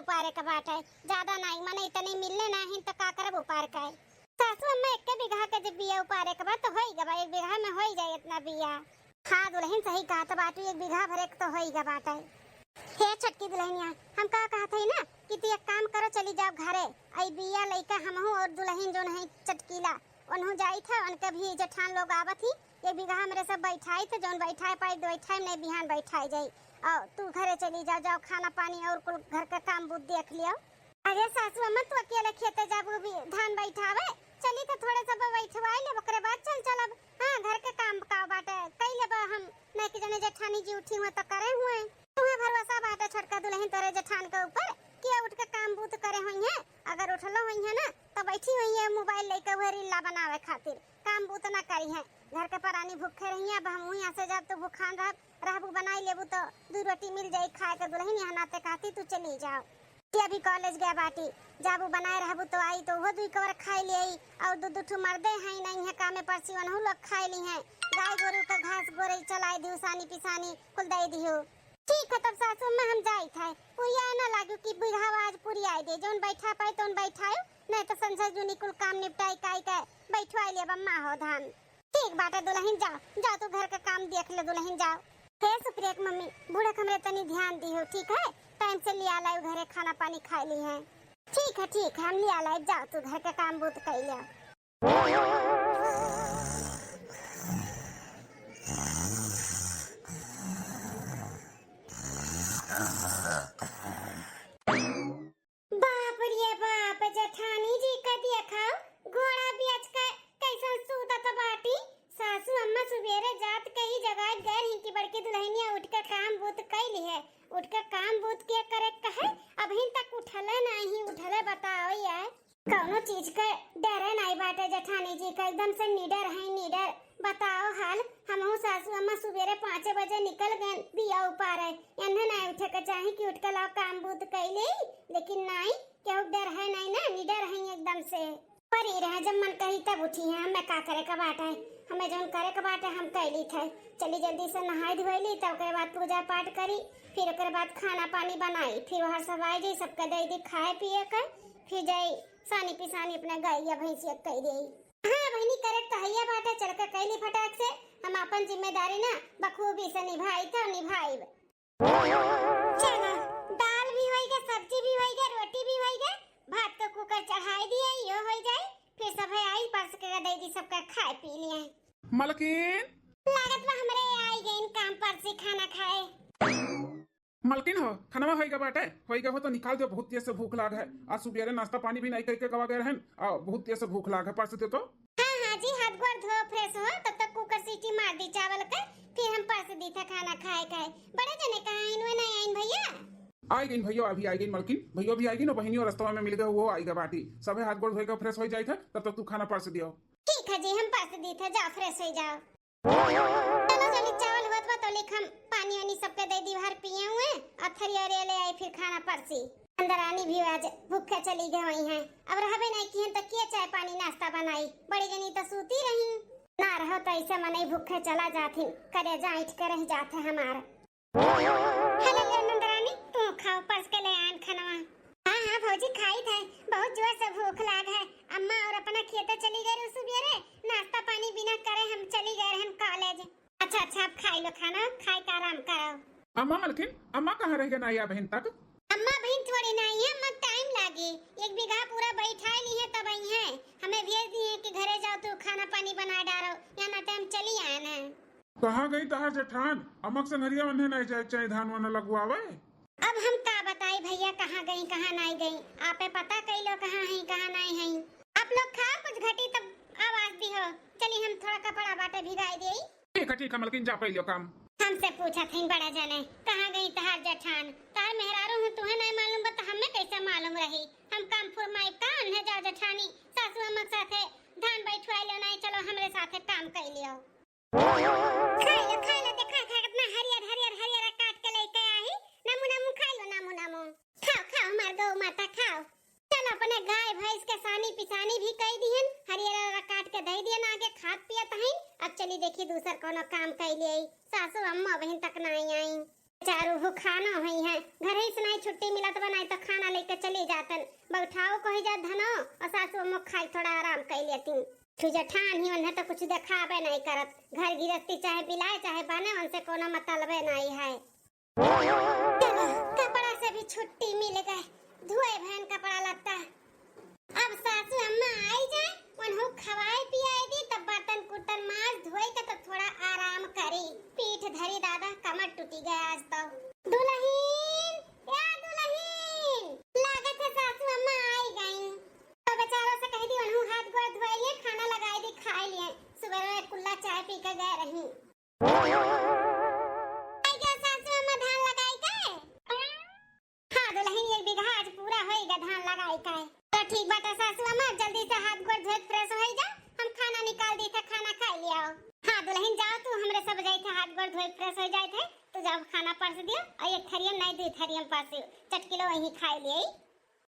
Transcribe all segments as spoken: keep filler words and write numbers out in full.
उपारे के बाटे, ज्यादा नाई, मने इतने मिलने नाहीं तो का करब उपार के। सासू अम्मा, एक बीघा के जब बिया उपारे के बा तो होई गबा, एक बीघा में होई जाए इतना बिया। हाँ दुलहिन, सही कहत बाटू, एक बीघा भर एक तो होई गबा बाटे। हे छोटकी दुलहिनिया, हम का कहत हई ना कि तू एक काम करो, चली जाओ घरे, आई बिया लइका हमहू और दुलहिन जोन है चटकीला, उनहू जाइत है, उनके भी जेठान लोग आवत ही, एक बीघा हमरे सब बैठाई थे, जौन बैठाए पाई तो बैठाई, नहीं बिहान बैठाई जाई। और तू घरे चली जाओ, जाओ खाना पानी और कुल घर का काम बूत देख लियो। अरे सासू अम्मा, तू अकेले खेते जाबू भी धान बैठावे? चली तो थोड़े सब बैठवाई लेब, ओकरे बाद चल चलब। हाँ, घर के काम का बाटे, कई लेब हम, नहीं कि जने जेठानी जी उठी हुए तो करे हुए। तुम्हें भरोसा बाटे छोटका दुलहिन तोरे जेठान के ऊपर कि उठ के काम बूत करे होइहें, अगर उठलो होइहें ना तो बैठी होइहें मोबाइल लेके उहे रीला बनावे खातिर। काम बूत ना करिहें, घर के परानी भूखे रहिहें। अब हम यहाँ से जब तू भूखान रहब, रहबू बनाई लेबू तो दू रोटी मिल जाई खाए के। दुलहिन यहाँ नाते कहती तू चली जाओ, कि अभी कॉलेज गए बाटी, जाबू बनाए रहबू तो आई तो वो दुई कवर खाई ले आई, और दू दू ठू मर्दे हैं नहीं है कामे परसी वनहू लोग खाई ली हैं। गाय गोरू का घास गोरई चलाई दियो, सानी पिसानी कुल दे दियो। ठीक है, तब सासू अम्मा हम जाइत है, पुरिया ना लागू कि बुढ़ावा आज पुरिया दे, जौन बैठा पाए तौन बैठायो, नहीं तो संझा जूनी कुल काम निपटाई काई के बैठवाई लेब अम्मा हो धान। ठीक बाटे दुलहिन, जाओ, जाओ तू घर का काम देख ले दुलहिन, जाओ। हे सुप्रिया के मम्मी, बूढ़ा के हमरे तनी ध्यान दिहो, ठीक है? टाइम से लिया लायो घरे, खाना पानी खाई ली है। ठीक है, ठीक है, हम लिया लाइब, जाओ तू घर का काम बूत कई ले। बाप रे बाप, जेठानी जी का देखा, घोड़ा बेच के कैसन सूतत बाटी। सासू अम्मा सुबेरे जात के ही जगाए गए रही कि बड़की दुलहिनिया उठ के काम बूत कई ली है। उठ के काम बूत के करे कहे, अबहिन तक उठले नहीं, उठले बताओ यार। कौनो चीज के डरे नहीं बाटे जेठानी जी का, एकदम से निडर है, निडर। बताओ हाल, हमहू सासू अम्मा सुबेरे पाँचे बजे निकल गए बिया उपारे। एन्हे नहीं उठे के चाही कि उठ के लाओ काम बूत कई ले, लेकिन नहीं, केहू डर है नहीं ना, निडर है एकदम से। परी रहे, जब मन कही तब उठी है, हमें का करे के बाटे, हमें जौन करे के बाटे हम कई ली थे। चली जल्दी से नहाई धोई ली, तब ओकरे बाद पूजा पाठ करी, फिर ओकरे बाद खाना पानी बनाई, फिर वहाँ सब आई जाई, सबके दे दी खाए पिए के, फिर जाई सानी पिसानी अपने गैया भैंसिया के कई देई। हाँ बहिनी, करे के तो हइया बाटे, चल के कई ली फटाक से, हम अपन जिम्मेदारी ना बखूबी से निभाई तो निभाई। चला, दाल भी होई गे, सब्जी भी होई गे, रोटी भी होई गे, भात तो कुकर चढ़ाई दिए, यो होई जाए, फिर सब है आई परस के दे दी सबका खाए पी लिए। मलकिन। लागत बा हमरे आई गइन काम परसी खाना खाए। मलकिन हो, खनवा होई गे बाटे, होई गे हो तो निकाल दे, बहुत तेज से भूख लाग है। आज सुबेरे नाश्ता पानी भी नहीं कई के गवा गए रहन, आ बहुत तेज से भूख लाग है, परस दे तो। हाँ, हाँ जी, हाथ गोड़ धो, फ्रेश हो, तब तक कुकर सीटी मार दी चावल के, फिर हम परस दी था खाना खाए के। बड़े जने कहाँ आइन, वे नहीं आइन भैया? आई गइन भैया, अभी आई गइन मलकिन, भैया भी आई गइन और बहिनी और रस्तवा में मिल गए, वो आई गए बाटी। सबे हाथ गोड़ धोए के फ्रेश हो जाए थे, तब तक तू खाना परस दियो। ठीक है जी, हम परस दी थे, जाओ फ्रेश हो जाओ। चलो, चलो, चावल होत बा, तो लिख हम पानी वानी सबके दे दी, बाहर पिए हुए, और थरिया ओरिया ले आई, फिर खाना परसी। अंदर रानी भी आज भूखे चली गई हुई हैं, अब रहबे नहीं किहन तो किए चाय पानी नाश्ता बनाई, बड़ी जनी तो सूती रही, ना रहो तो ऐसे मनई भूखे चला जाथिन, करेजा ऐंठ के रह जात है हमार। हेलो, ले नंदरानी, तू खाओ, परस के ले आन खानवा। हाँ, हाँ भौजी, खाई थे, बहुत जोर से भूख लाग है। अम्मा और अपना खेते चली गए रही सुबेरे, नाश्ता पानी बिना करे हम चली गए रहन कॉलेज। अच्छा, अच्छा, आप खाई लो खाना, खाए के आराम करो। अम्मा मलकिन, अम्मा कहाँ रह गए ना आई अबहिन तक? अम्मा बहिन थोड़ी ना आई है, अम्मा टाइम लागी, एक बीघा पूरा बैठाए ली है तब आई है। हमें भेज दी है कि घरे जाओ, तू खाना पानी बना डारो, यहाँ ना टाइम चली आए ना। कहाँ गई तहार जेठान? अमक संघरिया उन्हें नहीं जाए चाहे धान वान लगवावे। अब हम का बताई भैया, कहाँ गई, कहाँ नहीं गई, आपे पता कई लो कहाँ है, कहाँ नहीं है। आप लोग खाओ, कुछ घटी तब आवाज दी हो। चली हम थोड़ा कपड़ा बाटे भिगाई देई। ठीक है, ठीक है मलकिन, जा पहले काम। हमसे पूछत हईं बड़ा जने, कहाँ गई तहार जेठान? तार मेहरारू हूँ, तुहे नहीं मालूम बा त हमें कैसे मालूम रही? हम काम फुरमाई का, उन्हें जाओ जेठानी, सासू अम्मा के साथे धान बैठवाई लो, नहीं चलो हमरे साथे काम कई लियो। खाई लो, खाई लो, देखा, देखा, कितना हरियर, हरियर, हरियर काट के लेके आई। नमू, नमू, खाई लो, नमू, नमू। खाओ, खाओ, हमार गौ माता, खाओ। चल, अपने गाय भैंस के सानी पिसानी भी कई दिहन, हरियर काट के दे दिहन, आगे खात पियत हईन। अब चली देखी दूसर कोनो काम कई ले आई। सासू अम्मा बहिन तक ना आई आई। चारू भूखा न होइहैं, घरही से नाहीं छुट्टी मिलत बा, नाहीं तो खाना लइके चली जातन। बैठाओ कही जात धनो, और सासू अम्मो खाई थोड़ा आराम कइ लेती। तू जेठान ही उन्हें तो कुछ देखाबे नाहीं करत, घर गिरस्ती चाहे बिलाए चाहे बने, उनसे कोनो मतलबे नाहीं है। चलो, कपड़ा से भी छुट्टी मिल गए, धोए भएन कपड़ा लत्ता। अब सासू अम्मा आई जाए, उन्हों खवाए पियाए दी, तब बर्तन कुर्तन माज धोए के तो थोड़ा आराम करी। पीठ धरी दादा, कमर टूटी गए आज तो। दुलहिन, या दुलहिन, लागत है सासू अम्मा आई गई। तो बेचारो से कह दी, उन्हों हाथ गोड़ धोए लिए, खाना लगाए दी, खाए लिए। सुबह में कुल्ला चाय पी के गए रही। आई गया सासू अम्मा धान लगाई के? हाँ दुलहिन, एक बीघा आज पूरा होइगा धान लगाई के। तो ठीक बाटे सासू अम्मा, जल्दी से हाथ गोड़ धोए के fresh होई जा, हम खाना निकाल दी थे, खाना खाई लियाओ। हाँ दुलहिन, जाओ तू, हमरे सब जाई थे हाथ गोड़ धोए के fresh हो जाए थे, तू जाओ खाना परस दियो, और एक थरियम नाहीं दुई थरियम परस दियो, चटकिलो वहीं खाई लिए।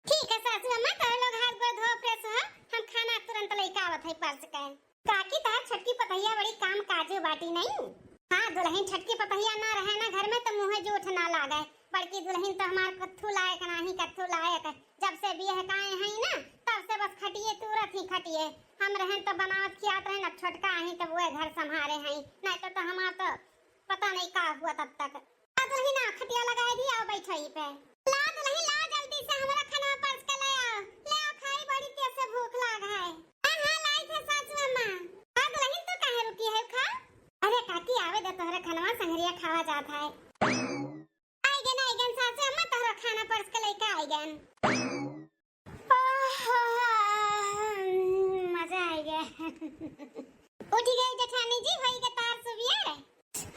ठीक है सासू अम्मा, तोहरे लोग हाथ गोड़ धो fresh हो, हम खाना तुरंत लइके आवत है परस के। काकी, तोहार छोटकी पतहिया बड़ी काम काजू बाटी नहीं? हाँ दुलहिन, छोटकी पतहिया ना रहे ना घर में तो मुँहे जूठ ना लागे। बड़की दुलहिन तो हमार कत्थू लायक नाही, कत्थू लायक। जब से बियाह काए हैं ना, तब से बस खटिए तूरत ही खटिए। हम रहन तो बनावत खियात रहन, अब छोटका आई तब वह घर संभारे हैं, नहीं तो, तो हमार तो पता नहीं का हुआ तब तक। ला दुलहिन, आ खटिया लगाए दी, आओ बैठो यहीं पे। ला दुलहिन, ला जल्दी से हमरा खाना परस के ले आओ, ले आओ खाई, बड़ी तेज से भूख लाग है। हाँ, हाँ, लाई थे सासू अम्मा। हाँ दुलहिन, तू काहे रुकी है, खा। अरे काकी, आवे दे, तोहरा खानवा संगरिया खावा जात है। आई गन, आई गन सासू अम्मा, तोहरा खाना परस के लेके आई गन। आहा, मजा आ गया। उठी गई जेठानी जी, होई के तार सुबियर।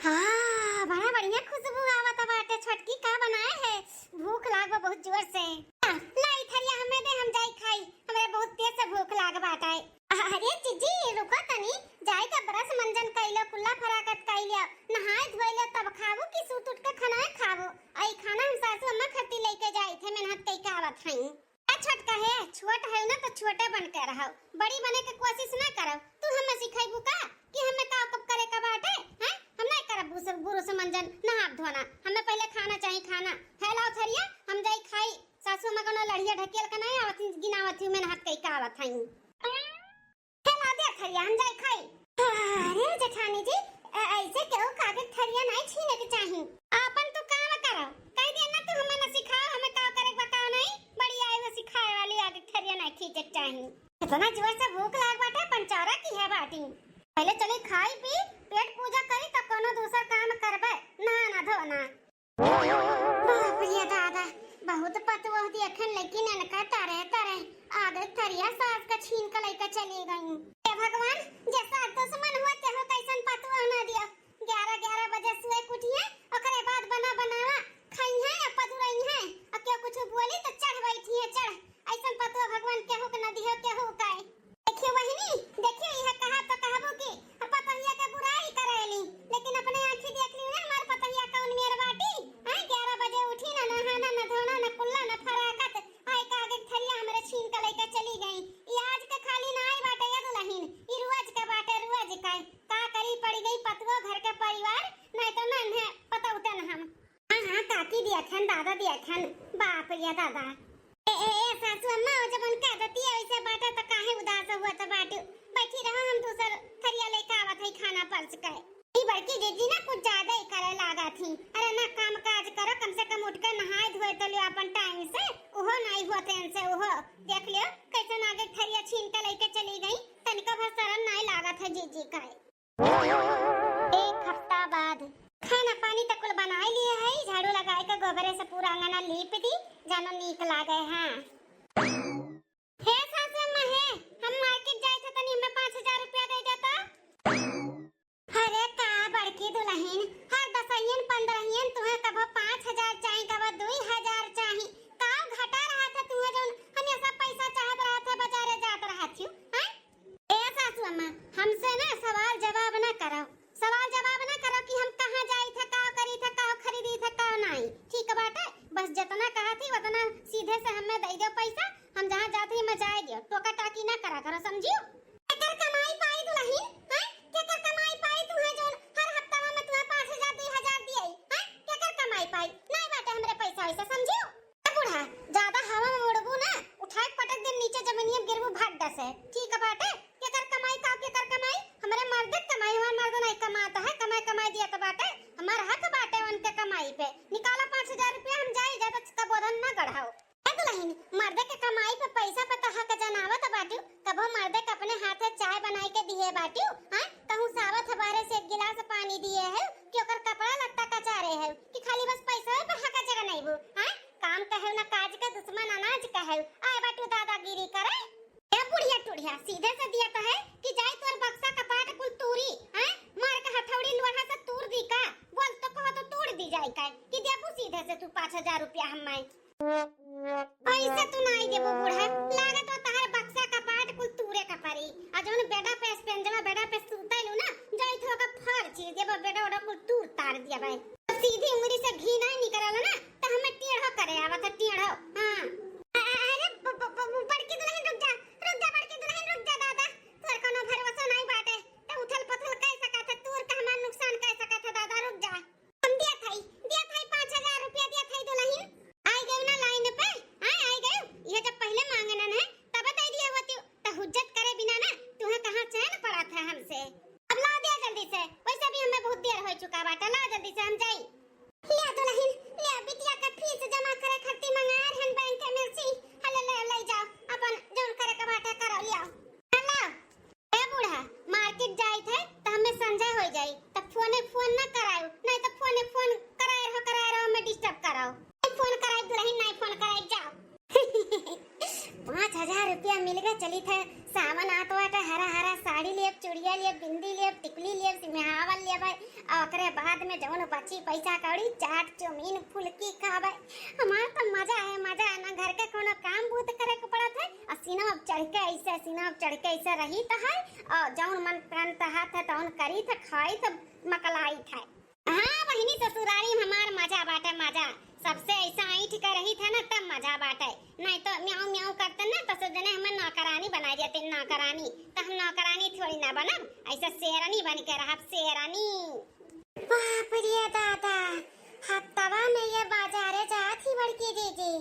हाँ, बड़ा बढ़िया खुशबू आवत बाटे। छोटकी का बनाए है? भूख लाग बा बहुत जोर से। आ, लाई थरिया हमें दे, हम जाई खाई, हमरे बहुत तेज से भूख लाग बाटे। अरे जीजी, रुको तनी, जाई के brush मंजन कइलो, कुल्ला फराकत कइलो, नहाए धोइलो, तब खाबू कि सूत उठ के खाना खाबू? आई खाना हम सासू अम्मा खातिर लेके जाई थे, मेहनत कई के आवत हई। ए छोटका है, छोट है ना तो छोटे बन के रहो, बड़ी बने के कोशिश ना करो। तू हमें सिखाइबू का कि हमें का कब करे का बाटे? हैं? हम नहीं करब बुरुस, बुरुस मंजन, नहाब धोना। हमें पहले खाना चाहिए, खाना। फैलाओ थरिया, हम जाई खाई। सासू अम्मा कोनो लड़िया ढकेल के नहीं आवत, गिनावत ही, मेहनत कई के आवत हई। फैला दे थरिया, हम जाई खाई। अरे जेठानी जी, अ-, ऐसे केहू के आगे थरिया नहीं छीने के चाही। आपन तू काम करो, कह दिया ना तू हमें ना सिखाओ, हमें का करे के बताओ नहीं। बड़ी आई वो सिखाए वाली, आगे थरिया नहीं खींचे के चाही। इतना जोर से भूख लाग बाटे, पंचौरा की है बाटी। पहले चली खाई पी, पेट पूजा करी, तब कोनो दूसर काम करबे। ना, ना धोना। बाप रे दादा, बहुत पतोह देखन, लेकिन इनका तरे तरे आगे थरिया सास का छीन के लेके चली गई। हे भगवान, जे सास दुश्मन हुआ, तेहो कैसन पतोह ना दिया। ग्यारह, ग्यारह बजे सुए के उठिए, ओकरे बाद बना बनावा खाई है या पदुरई है, और क्यों कुछ बोली तो चढ़ बैठी है, चढ़। ऐसन पतोह भगवान केहू के ना दिहो, केहू का। देखियो बहिनी, देखियो, इहे कहा तो कहबो कि पतोहिया के बुराई करेली, लेकिन अपने आँखी देख ली ना हमार पतोहिया कौन मेर बाटी। आय, ग्यारह बजे उठी ना, नहाना, ना धोना, ना कुल्ला, ना फराकत, आय का आगे थरिया हमरे छीन के लेके चली गई। ई आज के खाली ना आई बाटे ये दुलहिन, ई रोज के बाटे, रोज के। का करी, पड़ी गई पतोह घर के परिवार, नहीं तो नन्हे पतौतन हम। हाँ, हाँ, काकी दिया थन, दादा दिया थन। बाप रे दादा। ए, ए, ए, सासू अम्मा, वो जब उनका आदती है वैसे बाटा तो काहे उदास हुआ तो बाटू। बैठी रहो, हम दूसर थरिया लेके आवत है खाना परस के। ई बड़की जीजी ना कुछ ज्यादा ही करे लागा थी। अरे ना, काम काज करो, कम से कम उठ के नहाए धोए तो लियो अपन टाइम से। उहो नहीं हुआ थे इनसे, उहो देख लियो कैसे आगे थरिया छीन के लेके चली गई। तनिका भर शर्म नहीं लागत है जीजी का। एक हफ्ता बाद। खाना पानी त कुल बनाए लिए है, झाड़ू लगाए के गोबरे से पूरा अंगना लीप दी, जानो नीक लागे। हाँ। हे सासू अम्मा हे, हम मार्केट जाए थे, तनी हमें पाँच हजार रुपया दे देता। अरे का बड़की दुलहिन, हर दसहियन पंद्रहियन तुहे कबो पाँच हजार चाही, कबो दुई हजार चाही। का घटा रहा था तुहे जौन हमेशा पैसा चाहत रहा था, बाजारे जात रहा थी, हैं? ए सासू अम्मा, हमसे ना सवाल जवाब ना करो, सवाल जवाब ना करो कि हम कहाँ जाई थे, का करी थे, का खरीदी थे, का नाई। ठीक बाटे, बस जितना कहा थी उतना सीधे से हमें दे दो पैसा, हम जहाँ जात ही मैं जाए दियो, टोका टाकी ना करा करो, समझियो? केकर कमाई पाई दुलहिन, हैं? केकर कमाई पाई तुहे जौन हर हफ्ता में तुहे पाँच हजार, दुई हजार दिए, हैं? केकर कमाई? बाटिउ, हाँ? कहूँ सावत ह बहरे से एक गिलास पानी दिए है कि ओकर कपड़ा लत्ता कचारे है कि खाली बस पैसा पर हका जगह नहीं बू, हाँ? काम कहेउ ना काज का, दुश्मन अनाज कहेउ, आए बाटिउ दादागिरी करे। ए बुढ़िया टुढ़िया, सीधे से दिया तो है कि जाई तोर बक्सा कपाट कुल तूरी, हैं? मार के हथौड़ी लोढ़ा से तूर दी का? बोल तो कहो तो तूर दी जाई का? कि देबू सीधे से तू पाँच हजार रुपया हम्मे? ऐसे तू नाई देबू बूढ़ा, लागत हो तहार बक्सा कपाट कुल तूरे का परी। आ जौन बेडा पे स्पेंजवा बेडा पे सूतैलू ना, जाई तो का फर चीर देबो, बेडा ओडा कुल तूर तार दिया भाई। सीधी उंगली से घी नहीं निकलल ना, तो हमें टेढ़ो करे आवत है, टेढ़ो। हाँ। अ-, अ-, अरे ब-, ब-, ब-, बड़की दुल्हन रुक जा, रुक जा बड़की दुल्हन रुक जा दादा, तोर कोनो भरोसा नहीं बाटे, तो उथल पुथल कह सकत है, तूर का हमार नुकसान कह सकत है दादा, रुक जा। हम दिया थाई, दिया थाई पाँच हजार रुपया दिया थाई दुल्हन। आई गयो ना लाइन पे, आए, आई गयो। ये जब पहले मांगे ना, ना, तब दे दिया होती, तो हुज्जत करे बिना ना, तुम्हें कहाँ चैन पड़ा था हमसे। अब ला दिया जल्दी से, वैसे भी हमें बहुत देर हो चुका बाटे, ला जल्दी से हम जाई। लिया दुल्हन, लिया बिटिया का फीस जमा करे खातिर मंगाए रहन बैंक में से। हले ले, ले जाओ, अपन जौन करे के बाटे करो, लियाओ। हेलो, ए बूढ़ा, मार्केट जाइत है त हमें संझा हो जाई, त फोने फोन ना करायो, नहीं त फोने फोन कराए रहो, कराए रहो, हमें डिस्टर्ब कराओ। नहीं फोन कराई दुल्हन, नहीं फोन कराई, जाओ। पाँच हजार रुपया मिल गए, चली थे सावन आत बाटे, हरा हरा साड़ी लेब, चूड़िया लेब, बिंदी लेब, टिकली लेब, सिमहावल लेब, और ओकरे बाद में जौन बची पैसा कौड़ी, चाट, चाउमीन, फुलकी खाबे। हमार तो मजा है, मजा है, ना घर के कोनो काम बूत करे के पड़त है, और सीना अब चढ़ के ऐसे, सीना अब चढ़ के ऐसे रही तो है, और जौन मन करन तहात है तौन करी थे, खाई थे, मकलाई थे। हाँ बहिनी, ससुरारी में हमार मजा बाटे, मजा। सबसे ऐसा ऐंठ के रही थे ना, तब मजा बाटे। नहीं तो म्याऊं म्याऊं करते ना, तो सब जने हमें नौकरानी बनाई देते, नौकरानी। तो हम नौकरानी थोड़ी ना बनब, ऐसा शेरनी बन के रहब, शेरनी। बाप रे दादा, हफ्तवा में ये बाजारे जात ही बड़की दीदी,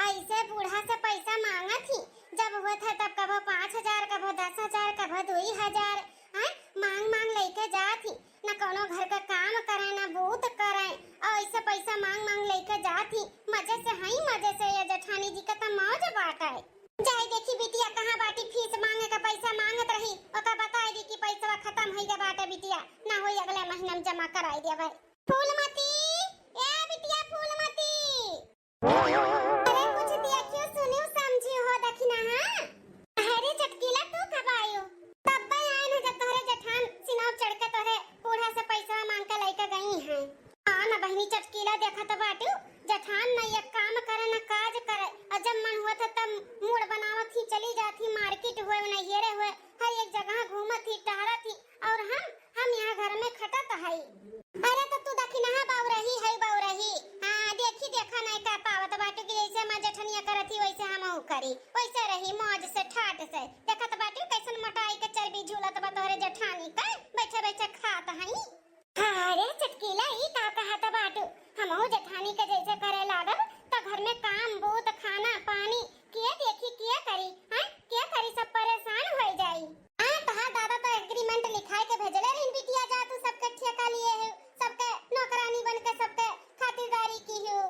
ऐसे बूढ़ा से पैसा मांगत ही। जब होत है तब कभो पाँच हजार, कभो दस हजार, कभो दुई हजार, हैं? मांग मांग लेके जात ही। न कौनो घर का काम करे, न बूत करे, और ऐसे पैसा मांग मांग लेके जात ही। मजे से हई, मजे से ये जेठानी जी का त मौज बाटे। जाए देखी बिटिया कहाँ बाटी, फीस मांगे का पैसा मांगत रही, ओका बताई दी कि पैसा खत्म होई गए बाटे बिटिया, ना होई अगले महीना में जमा कराई देबे। फूलमती, ए बिटिया फूलमती। अरे कुछ देखियो, सुनियो, समझियो हो दखिना, हाँ? अरे चटकीला तू कब आयो? तब आए न जब तोहरे जेठान सिनाव चढ़ के तोहरे बूढ़ा से पैसा मांग के लेके गई हैं। हाँ न बहिनी चटकीला, देखत बाटू, जेठान न एक काम करे न काज करे, और जब मन हुआ था तब मूड बनावत ही चली जात ही, मार्केट हुए, नैहरे हुए, हर एक जगह घूमत ही टहरत ही, और हम, हम यहाँ घर में खटत हई। अरे तो तू दखिनहा बाऊ रही है, बाऊ रही। हाँ, देखी देखा नहीं कह पावत बाटू कि जैसे हमार जेठनिया करत ही वैसे हमहू करी, वैसे रही मौज से ठाट से। देखत बाटू कैसन मोटाई के चर्बी झूलत बा तोहरे जेठानी के, बैठे बैठे खात हई। हाँ रे चटकीला, ई का कहत बाटू? हमहू जेठानी के जैसे करे लागब, त घर में काम, बूत, खाना, पानी, के देखी, के करी, हैं? के करी, सब परेशान होई जाई। हाँ, तहार दादा तो एग्रीमेंट लिखाए के भेजले रहिन बिटिया, जा तू सबके ठेका लिए है, सबके नौकरानी बन के सबके खातिरदारी की हो।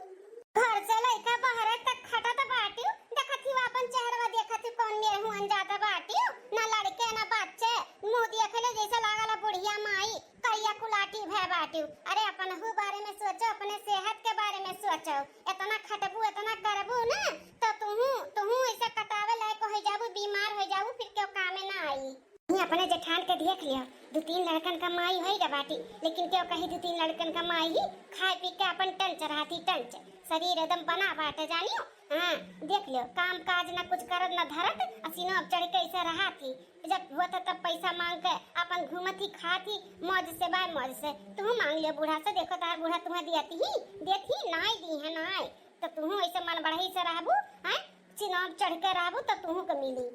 घर से लइका बहरे तक खटत बाटिउ, देखत ही आपन चेहरवा, देखत ही कौन मेर हुअन जात बाटिउ, ना लड़के ना बच्चे, मुंह देखले जैसे लागल बुढ़िया माई, करिया कुलाटी भय बाटिउ। अरे अपनहू बारे में सोचो, अपने सेहत के बारे में सोचो। इतना खटबू, इतना करबू ना, तो तुहू, तुहू ऐसे कटावे लायक हो जाबू, बीमार हो जाबू, फिर क्यों कामे ना आई। ये अपने जेठान के देख लियो, दू तीन लड़कन का माई होई गा बाटी, लेकिन क्यों कही दू तीन लड़कन का माई ही खाए पी के अपन टंच रहती, टंच। शरीर एकदम बना बाटे, जानियो। हाँ, देख लियो, काम काज ना कुछ करत ना धरत, असीनो अब चढ़ के ऐसे रहा थी। जब होत है तब पैसा मांग के अपन घूमत ही, खात ही, मौज से, बाय मौज से। तुहू मांग लियो बूढ़ा से, देखो तार बूढ़ा तुम्हें दियत ही, देत ही, नाई दी है, नाई। तो तुहू ऐसे मन बढ़ई से रहबू, हैं? चिनाब चढ़ के रहबू तो तुहू के मिली।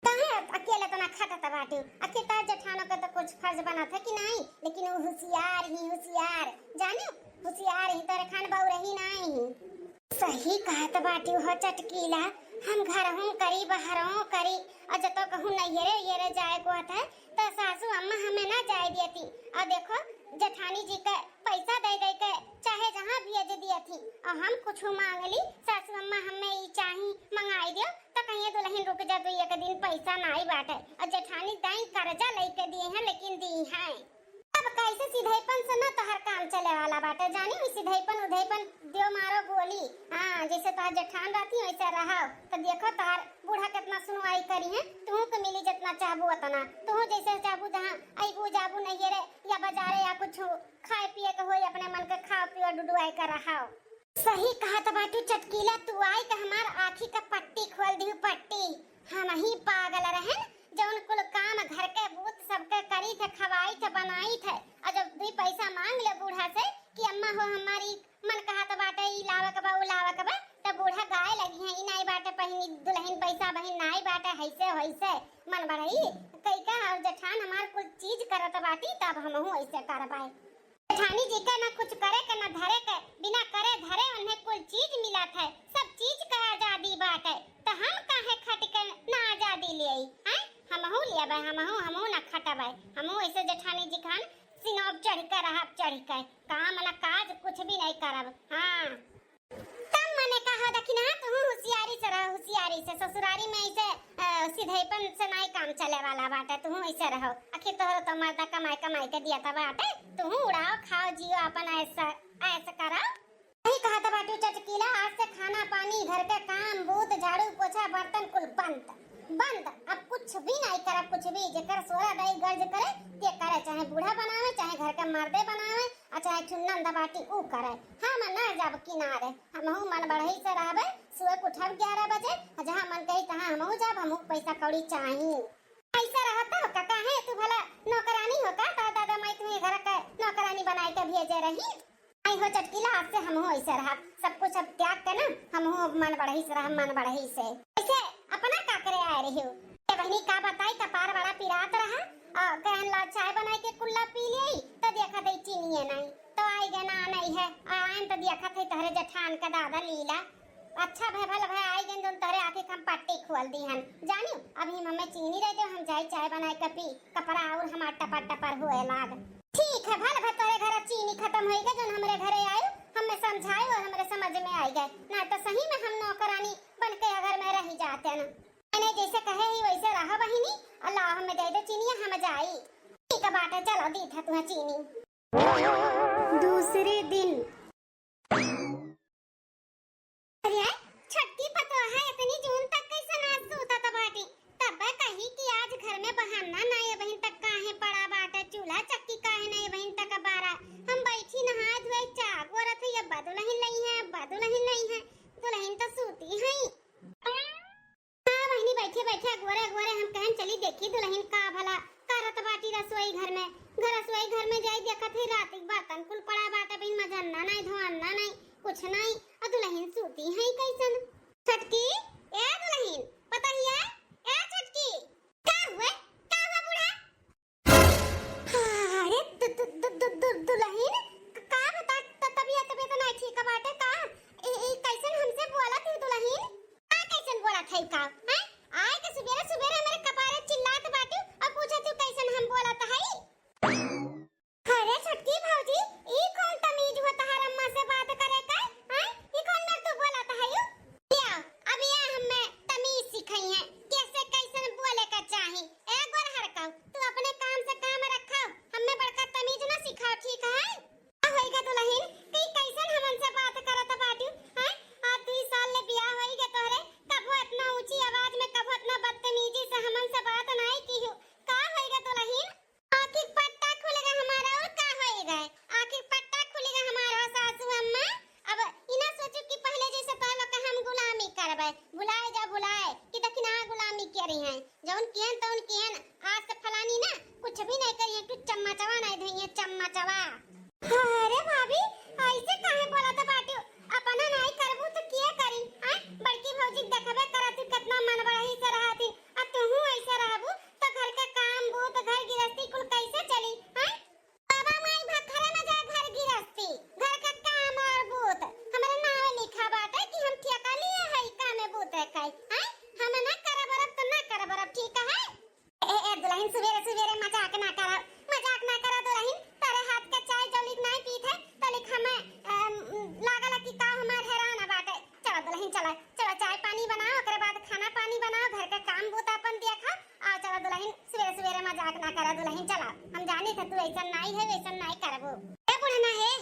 काहे अकेले इतना खटत बाटू? आखिर तार जेठानो के तो कुछ फर्ज बनत है कि नहीं? लेकिन वो होशियार ही होशियार, जाने? होशियार ही, तोरे खान बउरही नहीं। सही कहत बाटू हो चटकीला, हम घरहूँ करी, बहरहूँ करी, और जतो कहूँ नैहरे, येरे जाए को होत है, तो सासू अम्मा हमें ना जाए देती। और देखो, जेठानी जी के पैसा दे दे के चाहे जहाँ भेज दिया थी, और हम कुछ मांग ली, सासू अम्मा हमें ई चाही, मंगाई दियो, तो कहिए दुलहिन रुक जा, तू एक दिन पैसा नाई बाटे। और जेठानी दाई कर्जा लइके दिए हैं, लेकिन दी हैं। अब कैसे सिधइपन से ना तोहर काम चले वाला बाटे, जानी हुई सिधइपन उधइपन दियो मारो गोली। हाँ, जैसे तोहर जेठान रहती वैसे रहो, तो देखो तोहर बूढ़ा कितना सुनवाई करी है। तू के मिली जितना चाहबू उतना, तू जैसे चाहबू जहाँ अइबू जाबू नैहरे या बाजारे या कुछ खाए पिए के होई, अपने मन के खाओ पियो डुडुआई के रहो। सही कहत बाटू चटकीला, तू आई त हमार आँखी का पट्टी खोल दिहू, पट्टी। हमहीं पागल रहेन, जउन कुल काम घर के बूत सबके करी थे, खवाई थे, बनाई थे, और जब दुई पैसा मांग ले बूढ़ा से कि अम्मा हो हमारी मन कहत बाटे ई लावे के बा, उ लावे के बा, त बूढ़ा गाए लगी हैं, ई नाई बाटे पहिनी दुलहिन पैसा बहिन नाई बाटे, हैसे होइसे मन बढ़ई कई का और जेठान हमार कुल चीज करत बाटी, तब हमहू ऐसे करबाए। जेठानी जी के ना कुछ करे के ना धरे के, बिना करे धरे उन्हें कुल चीज मिलत है, सब चीज का आजादी बाटे, त हम काहे खट के ना आजादी लेई, हैं? हमहू लेबै, हमहू, हमहू ना खटबै, हमहू ऐसे जेठानी जी खान सिनोब चढ़ के रहब, चढ़ के काम ना काज कुछ भी नहीं करब। हाँ, तब मने कहा दखिना, तुहू हुसियारी से रहो, हुसियारी से। ससुरारी में ऐसे, अ, सिधइपन से नाई काम चले वाला बाटे, तुहू ऐसे रहो। आखिर तोहरो तो मर्दा कमाई कमाई के दिया था बाटे, तुहू उड़ाओ, खाओ, जियो, अपन ऐसा, ऐसा करो। वही कहत बाटू चटकीला, आज से खाना पानी, घर के काम, बूत, झाड़ू, पोछा, बर्तन कुल बंद, बंद। अब कुछ भी नाई करब, कुछ भी। जेकर सोरा दाई गर्ज करे, ते करे, चाहे बूढ़ा बनावे, चाहे घर के मर्दे बनावे, और चाहे चुन्नन दबाटी ऊ करे। हम ना जाब किनारे, हमहू मन बढ़ई से रहबे। सुबह के उठब ग्यारह बजे, और जहाँ मन कही तहाँ हमहू जाब, हमहू पैसा कौड़ी चाही। ऐसा रहत हो का, काहे तू भला नौकरानी हो का? तो दादा माई तुम्हें घर के नौकरानी बनाई के भेजे रही। आई हो चटकीला, आज से हमहू ऐसे रहब, सब कुछ अब त्याग के ना हमहू अब मन बढ़ई से रहब, मन बढ़ई से। ऐसे अपना का करे आए रही हो? ए बहनी का बताई, कपार बड़ा पिरात रहा, और कहन ला चाय बनाई के कुल्ला पी ले, तो देखा दे चीनिए नहीं। तो आई गए ना, नहीं है, आयन तो देखत है तोहरे जेठान का दादा लीला। अच्छा भय भल भय आई गए, जोन तोहरे आँखी के हम पट्टी खोल दी हन। जानियो, अभी हमें चीनी रह दो, हम जाई चाय बनाए के पी, कपड़ा और हमार टपर टपर हुए लाग। ठीक है, भल भय तोरे घर चीनी खत्म होई गए, जोन हमरे घरे आयो, हमें समझायो और हमरे समझ में आई गए, ना तो सही में हम नौकरानी बन के अगर में रही जाते ना। मैंने जैसे कहे ही वैसे रहा बहिनी, अल्लाह हमें दे दे चीनी, हम जाई। ठीक है बाटे, चलो दी था तुम्हें चीनी। दूसरे दिन। अरे, छोटकी पतोह है, इतनी जून तक कैसे ना सूतत बाटी? तब कही कि आज घर में बहाना ना, ये बहिन तक काहे पड़ा बाटे, चूल्हा चक्की काहे ना, ये बहिन तक बारा। हम बैठी नहाए धोए, चाह गोरत है, ये बा दुलहिन नहीं है, बा दुलहिन नहीं है, दुलहिन तो सूती है। हाँ बहिनी, बैठे बैठे अगोरे अगोरे हम कहन चली देखी दुलहिन का भला करत बाटी रसोई घर में। घर, रसोई घर में जाई देखत है रात के बर्तन कुल पड़ा बाटे, बिन मजन्ना नहीं, धोअन्ना नहीं, कुछ नहीं। और दुलहिन सूती है कैसन? छोटकी, ए दुलहिन, पतोहिया, ए छोटकी, का हुए? का हुआ बूढ़ा? अरे दु-, दु-, दु-, दु-, दु-, दुलहिन, क-, का बता, त-, तबियत, तबियत ना ठीक बाटे का? ए, ए, कैसन हमसे बोलत है दुलहिन? का कैसन बोलत है का? हैं? आए के सुबेरे सुबेरे हमरे कपारे चिल्लात बाटू और पूछत तू कैसन हम बोलत है? अरे छोटकी भौजी, ई कौन तमीज हो तहार अम्मा से बात करे का? हैं? ई कौन मेर तू बोलत है यू? लिया, अब ये हमें तमीज सिखाई है, कैसे कैसन बोले का चाही। ए गोरहर का, तू अपने काम से काम रखा, हमें बड़का तमीज ना सिखाओ, ठीक है? का होइगा दुलहिन, कई कैसन हमन से बात करत बाटू, हैं? आज दुई साल ले बियाह होइगा तोहरे, कबो इतना ऊंची आवाज में, कबो इतना बदतमीजी से हमन से बात नाई की हो। का होइगा दुलहिन? आँखी के पट्टा खुल गए हमारा, और का होइगा? आँखी के पट्टा खुल गए हमारा सासू अम्मा। अब ई ना सोचू कि पहले जैसे तोहरे लोग के हम गुलामी करबे। भुलाए जा भुलाए कि दखिनहा गुलामी करी हैं। जौन किहन तौन किहन, आज से फलानी ना कुछ भी नहीं करी है, तू चम्मचवा नहीं धोई है, चम्मचवा। अरे भाभी, ऐसे काहे बोलत बाटू? अपना नाई करबू तो किया करी? आय, बड़की भौजी देखबे करत हूँ कितना मन बढ़ई से रहत ही, आ तुहू ऐसे रहबू तो घर के काम बूत, घर गिरस्ती कुल कैसे चली? आय, बाबा माई भखरे में जाए घर गिरस्ती, घर के काम और बूत, हमरे नावे लिखा बाटे कि हम ठेका लिए है काम बूत के। आय, हम ना करब रब तो ना करब रब, ठीक है? ए, ए, दुलहिन, सुबेरे, सुबेरे मजाक ना करो, मजाक ना करो दुलहिन। तोरे हाथ के चाय जौलिक नाई पीत है, तौलिक हमें, अम, लागल कि का हमार हैरान बाटे। चलो दुलहिन, चलो, चलो चाय पानी बनाओ, ओकरे बाद खाना पानी तू ऐसा नाई है, वैसा नाई करबो। ए बुढ़ना है,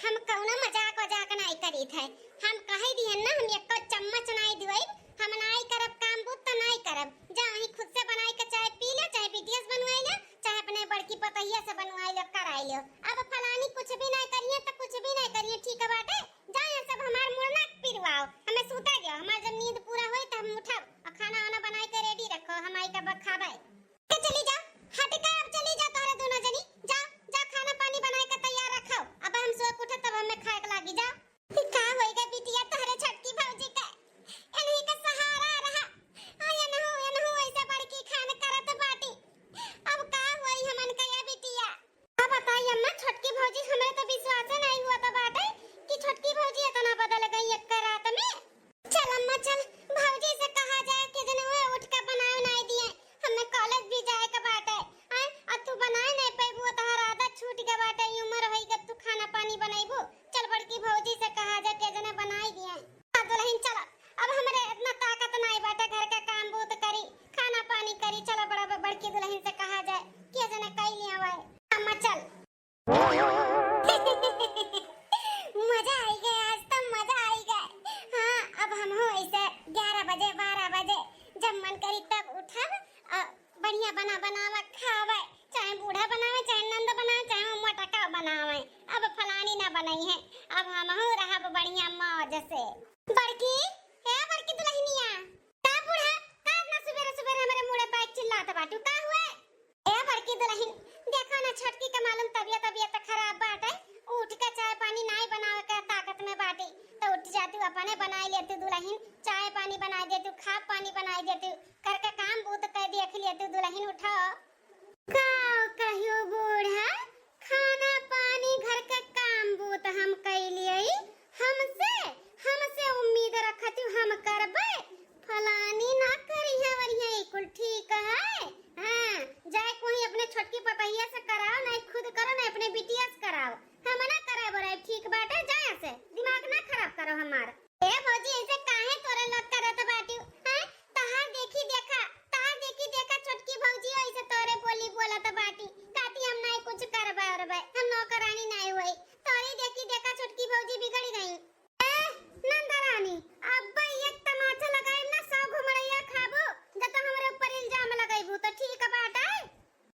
हम कौनो मजाक वजाक नाई करीत है। हम कह दिहन ना, हम एको चम्मच नाई दिवई, हम नाई करब काम बूत त नाई करब। जा वहीं खुद से बनाई के चाहे पी ले, चाहे बिटिया से बनवाई ले, चाहे अपने बड़की पतोहिया से बनवाई ले, कराई ले। अब फलानी कुछ भी नाई करिए त कुछ भी नाई करिए, ठीक बाटे। जा यहाँ सब हमार मुड़ना पिरवाओ, हमें सूता दियो, हमार जब नींद पूरा होई त हम उठब और खाना वाना बनाई के रेडी रखो, हम आई के ब-, खाबे। के चली जा, हट के अब चली जा तोहरे दोनों जनी। जा, जा खाना पानी बनाए के तैयार रखो। अब हम सो के उठे तब हमें खाए के लागी। जा। ई का होई गे बिटिया तोहरे छोटकी भौजी के? इन्हीं के सहारा रहा। आ एनहू, एनहू ऐसे बड़की खान करत बाटी। अब का होई हमन के ये बिटिया? का बताई अम्मा, छोटकी भौजी, हमरे तो विश्वासे नहीं हुआ तो बाटे कि छोटकी भौजी इतना बदल गई एक रात में। चल अम्मा चल, भौजी से कहा जाए कि जने वो उठ के बनाए नहीं दिए, हमें कॉलेज भी जाए के बाटे। आय, आ तू बनाए नहीं पैबू, तोहर आदत छूट के बाटे, ई उम्र होई के तू खाना पानी बनैबू। चल बड़की भौजी से कहा जाए कि जने बनाए दिए। आ दुल्हन चल, अब हमरे इतना ताकत नहीं बाटे घर के काम बूत करी, खाना पानी करी। चल बड़ा बड़की दुल्हन से कहा जाए कि जने कई लिया हुआ है। अम्मा चल। मजा आई गए, आज तो मजा आई गए। हाँ, अब हम हो ऐसे ग्यारह बजे, बारह बजे जब मन करी तब उठब, अ, बढ़िया बना बनावा खावे, चाहे बूढ़ा बनावे, चाहे नंद बनावे, चाहे वो मोटका बनावे। अब फलानी ना बनई है, अब हम हो रहब बढ़िया मौज से। बड़की, ए बड़की दुल्हनिया, का बूढ़ा, का इतना सुबेरे सुबेरे हमरे मुड़े पे चिल्लात बाटू, का हुए? ए बड़की दुल्हन, देखा ना छोटकी के मालूम तबियत, तबियत खराब बाटे, उठ के चाय पानी नाई बनावे के ताकत में बाटी, तो उठ जातू अपने बनाई लेतू दुल्हन, चाय पानी बनाई देतू, खा पानी बनाई देतू, घर के काम बूत कर देख लेतू दुल्हन, उठो। का कहियो बूढ़ा, खाना पानी घर के काम बूत हम कैलिए, हमसे, हमसे उम्मीद रखतू हम करबे, फलानी ना करी है वरिया, ई कुल ठीक है। हाँ, जाए कोई अपने छोटकी पतहिया से कराओ, नहीं खुद करो, नहीं अपने बिटिया से कराओ। हम ना करे बोले, ठीक बाटे, जाए से, दिमाग ना खराब करो हमार। ए भौजी, ऐसे काहे तोरे लोग करत बाटी? हैं? तहार देखी देखा, तहार देखी देखा छोटकी भौजी ऐसे तोरे बोली बोलत बाटी। कहती हम नहीं कुछ करबे अरबे, हम नौकरानी नहीं होई। तोरे देखी देखा छोटकी भौजी बिगड़ गई। ए, नंदरानी, अब्बे एक तमाचा लगाइब ना, सौ घुमड़ैया खाबू, जब तो हमरे ऊपर इल्जाम लगैबू, तो ठीक बाटे।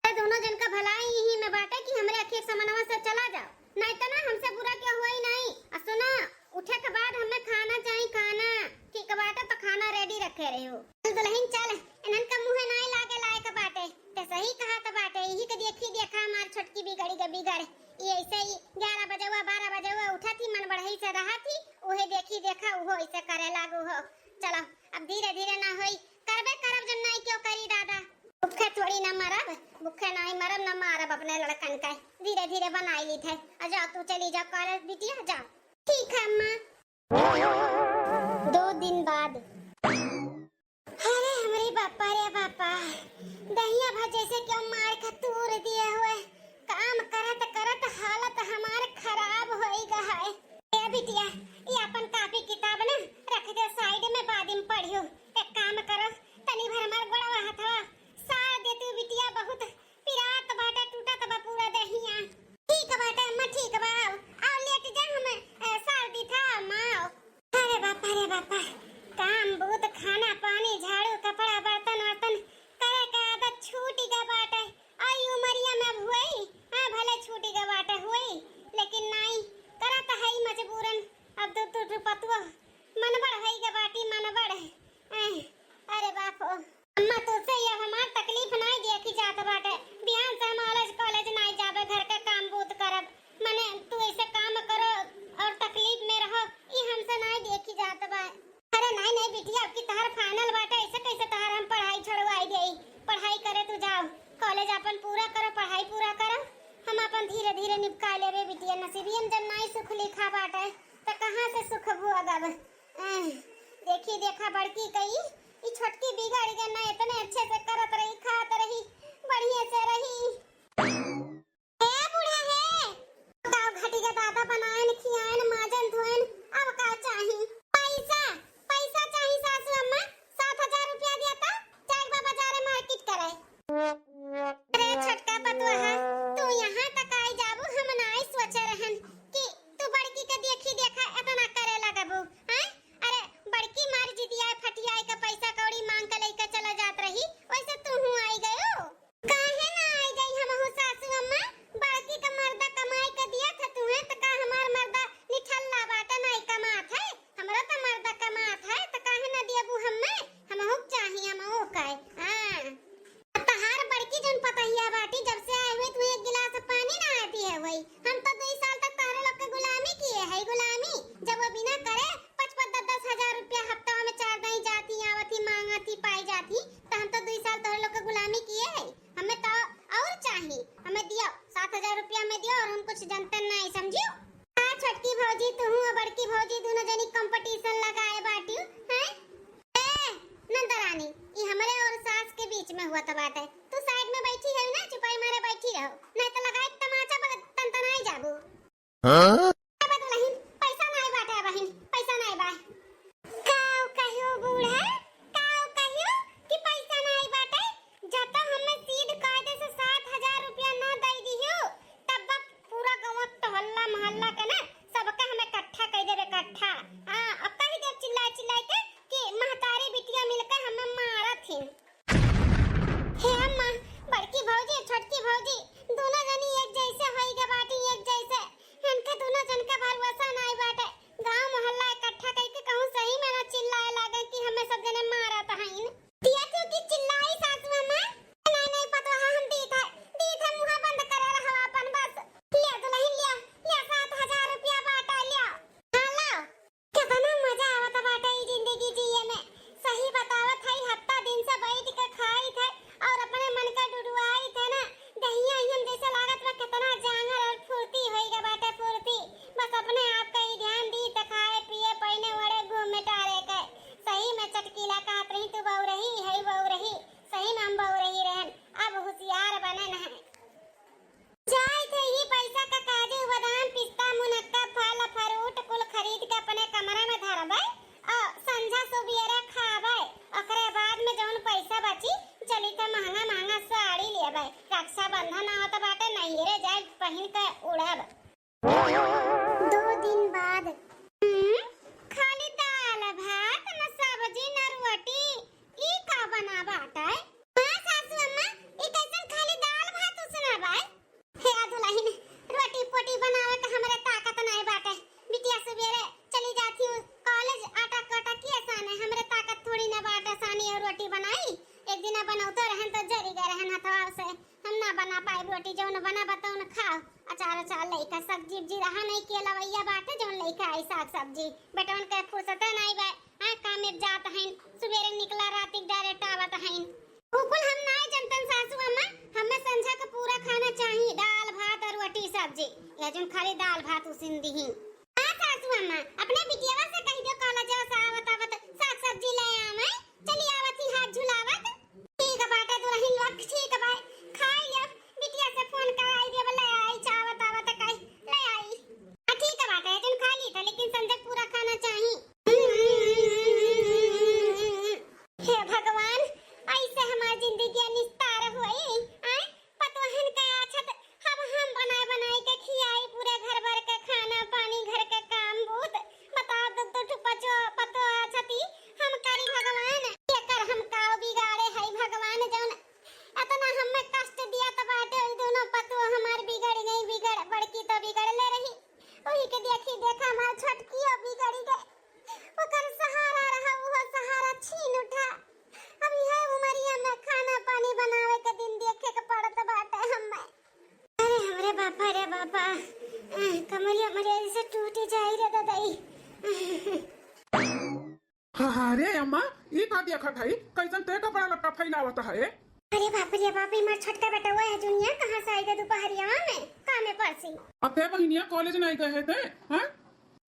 ए, दोनों जन का भलाई यही में बाटे कि हमरे अखिए समनवा से चला जाओ, नहीं तो ना हमसे बुरा के होई नहीं। आ सुना, उठे के बाद हमें खाना चाही, खाना। ठीक बाटे, तो खाना रेडी रखे रहे हो। चल दुल्हन चल, इन्हन का मुँहे नाई लागे लायक बाटे। ते सही कहा त बाटे, यही के देखी देखा हमार छोटकी बिगड़ी के बिगड़। ये ऐसे ही ग्यारह बजे हुआ, बारह बजे हुआ उठा थी, मन बढ़ई से रहा थी, उहे देखी देखा उहो ऐसे करे लागू हो। चलो, अब धीरे धीरे ना होई, करबे करब जब नाई क्यों करी दादा। भूखे थोड़ी ना मरब, भूखे नाई मरब ना मारब अपने लड़कन के। धीरे धीरे बनाई ली थे। आ जाओ तू चली जाओ कॉलेज बिटिया, जाओ। ठीक है अम्मा। दो दिन बाद। अरे हमरे बापा रे बापा, दहिया भा जैसे क्यों मार के तूर दिए हुए। काम करत करत हालत हमार खराब होई गा है। ए बिटिया, ये अपन कापी किताब ना रख दे साइड में, बाद में पढ़ियो। एक काम करो, तनी भर हमार गोड़वा हथवा सार दे तू बिटिया, बहुत पिरात बाटे, टूटत बा पूरा दहिया। ठीक बाटे अम्मा, ठीक बा, आओ, आओ लेट जा, हम, ए, सार दी था अम्मा, आओ। अरे बापा रे बापा, काम बूत, खाना पानी, झाड़ू, कपड़ा, बर्तन वर्तन करे के आदत छूट गए बाटे। आई उमरिया में अब हुई, हाँ भले छूट गए बाटे हुई, लेकिन नाई करत है मजबूरन। अब तो तू रुपतुआ मनबड़ है के बाटी मनबड़। अरे बाप हो। अम्मा, तुझसे ये हमार तकलीफ नाई देखी जात बाटे। बिहान से हम कॉलेज, कॉलेज नाई जाबे, घर के काम बूत करब। मने तू ऐसे काम करो और तकलीफ में रहो, ई हमसे नाई देखी जात बा। अरे नाई, नाई बिटिया, अब की तहार फाइनल बाटे, ऐसे कैसे तहार हम पढ़ाई छोड़वाई देई? पढ़ाई करे तू जाओ, कॉलेज अपन पूरा करो, पढ़ाई पूरा करो, हम अपन धीरे धीरे निपका लेबे बिटिया। नसीबियन जब नाई सुख लिखा बाटे, त कहाँ से सुख भोगब? अह, देखी देखा बड़की कई, ई छोटकी बिगड़ गई ना, इतने अच्छे से करत रही, खात रही, बढ़िया से रही। ए बूढ़ा हे, गाँव घाटी के दादा बनायन, खियायन, माजन, धोयन, अब का चाही? पैसा, पैसा चाही सासू अम्मा, सात हजार रुपया दिया था, जाए बा बाजारे मार्केट करे। अरे छोटका पतुआ, तू यहाँ दियो और हम कुछ जनते नहीं, समझियो? हाँ, छोटकी भौजी, तू हूँ बड़की भौजी, दोनों जनी competition लगाए बाटियो, हैं? ए, नंदरानी, ई हमरे और सास के बीच में हुआ त बात है। तू side में बैठी है ना, चुपाई मारे बैठी रहो, नहीं तो लगाई तमाचा, बग-, तनतनाई जाबू। हाँ? अबे दुलहिन, पैसा नाई बाटे बहिन, पैसा नाई बा। काऊ कहियो बूढ़ा, काऊ कहियो कि पैसा नाई बाटे? जब तो हमें सीध कायदे से सात हजार रुपया ना दे दियो, तब पूरा गाँव टोहल्ला मोहल्ला के ना सबके हमें इकट्ठा कर देबे, इकट्ठा। हाँ, अब कही देब चिल्लाई चिल्लाई के कि महतारी बिटिया मिलके हमें मारत हिन। हे अम्मा, बड़की भौजी, छोटकी भौजी, दोनों जनी एक जैसे होई गे बाटी, एक जैसे। इनके दोनों जन का भरोसा नाई बाटे। गांव मोहल्ला इकट्ठा करके कहूँ सही में ना चिल्लाए लागे कि हमें सब जने मारत हईन। दिया तू की चिल्लाई सासू अम्मा? नहीं, नहीं, पतोहा हम दीत है, दीत है, मुँह बंद करे रहो अपन बस। लिया दुलहिन, लिया, लिया, सात हजार रुपया बाटा, लिया। हाँ, लाओ। केतना मजा आवत बाटे ई जिंदगी जिए में। सही बतावत हई, हफ्ता दिन से बैठ के खाइत है और अपने मन का डुडुआइत है ना, दहिया ही हम जैसे लागत बा केतना जांगर और फुर्ती होई गे बाटे, फुर्ती। बस अपने आप का ही ध्यान दी त खाए पिए पहिने ओढ़े घूमे टारे के। सही में चटकीला कहत रही, तू बउरही है, बउरही। सही में हम बउरही रहन, अब होशियार बनन है। जाए थे ही पैसा का काजू, बादाम, पिस्ता, मुनक्का, फल, फ्रूट कुल खरीद के अपने कमरा में धरबे और संझा सुबेरे खाबे। ओकरे बाद में जौन पैसा बची, चली त महंगा महंगा साड़ी लेबे। रक्षाबंधन आवत बाटे, नैहरे जाए पहिन के उड़ब। दो दिन बाद। हम्म, खाली दाल भात, न सब्जी, न रोटी, ई का बना बाटे? हाँ सासू अम्मा, ई कैसन खाली दाल भात उसना बा? हे आ दुलहिन, रोटी पोटी बनावे के हमरे ताकत नाई बाटे। बिटिया सुबेरे चली जाती हूँ कॉलेज, आटा काटा किए साने, हमरे ताकत थोड़ी ना बाटे सानी और रोटी बनाई। एक दिन बनौते रहन तो जरी गए रहन हथवा से। हम ना बना पाए रोटी, जौन बना बताओ न खाओ। अचार अचार लइका सब्जी उब्जी रहा नहीं के लवैया बाटे, जौन लइका आई साग सब्जी। बेटवन के फुर्सते नाई बा। हाँ, काम में जात हईन, सुबेरे निकला, राती डायरेक्ट आवत हईन। उ कुल हम नाई जनतन सासू अम्मा, हमें संझा का पूरा खाना चाही, दाल, भात और रोटी, सब्जी। या जौन खाली दाल भात उसिन दीही। हाँ सासू अम्मा, अपने बिटियावा से कह दो, कॉलेज से आवत आवत साग सब्जी ले आवे, चली आवत ही हाथ झुलावत। ठीक बाटे दुलहिन लोग, ठीक बा, खाई अब, बिटिया से फोन कराई देब, ले आई, चावत आवत कही, ले आई। हाँ ठीक बाटे, तुम खा ली था, लेकिन संझा पूरा खाना चाही। हे भगवान, ऐसे हमार जिंदगी निस्तार होई, आय? पतोहन के आछत अब हम बनाए बनाए के खियाई पूरे घर भर के खाना पानी, घर के काम बूत। बताओ, दो दो ठो पचो पतो आछती हम करी भगवान, एकर हम काव बिगाड़े हई भगवान, जौन एतना हमें कष्ट दिया त बाटे। ओई दोनों पतो हमार बिगड़ गई, बिगड़, बड़की तो बिगड़ले रही, वही के देखी देखा हमार छोटकियो बिगड़ी गई। ओकर सहारा रहा, उहो सहारा छीन उठा। अब यह उमरिया में खाना पानी बनावे के दिन देखे के पड़त बाटे हमें। अरे हमरे बापा रे बापा, अह, कमरिया मरिया जैसे टूट जाई रे ददाई। अह। हाँ, हाँ, रे अम्मा, ई का देखत हई? कैसन ते कपड़ा लत्ता फैलावत है? अरे बाप रे बाप, ई मार छोटका बेटा वो है जुनिया, कहाँ से आई गे दोपहरिया में? काम में पड़सी। अब ते बहिनिया कॉलेज नहीं गए है ते, हाँ?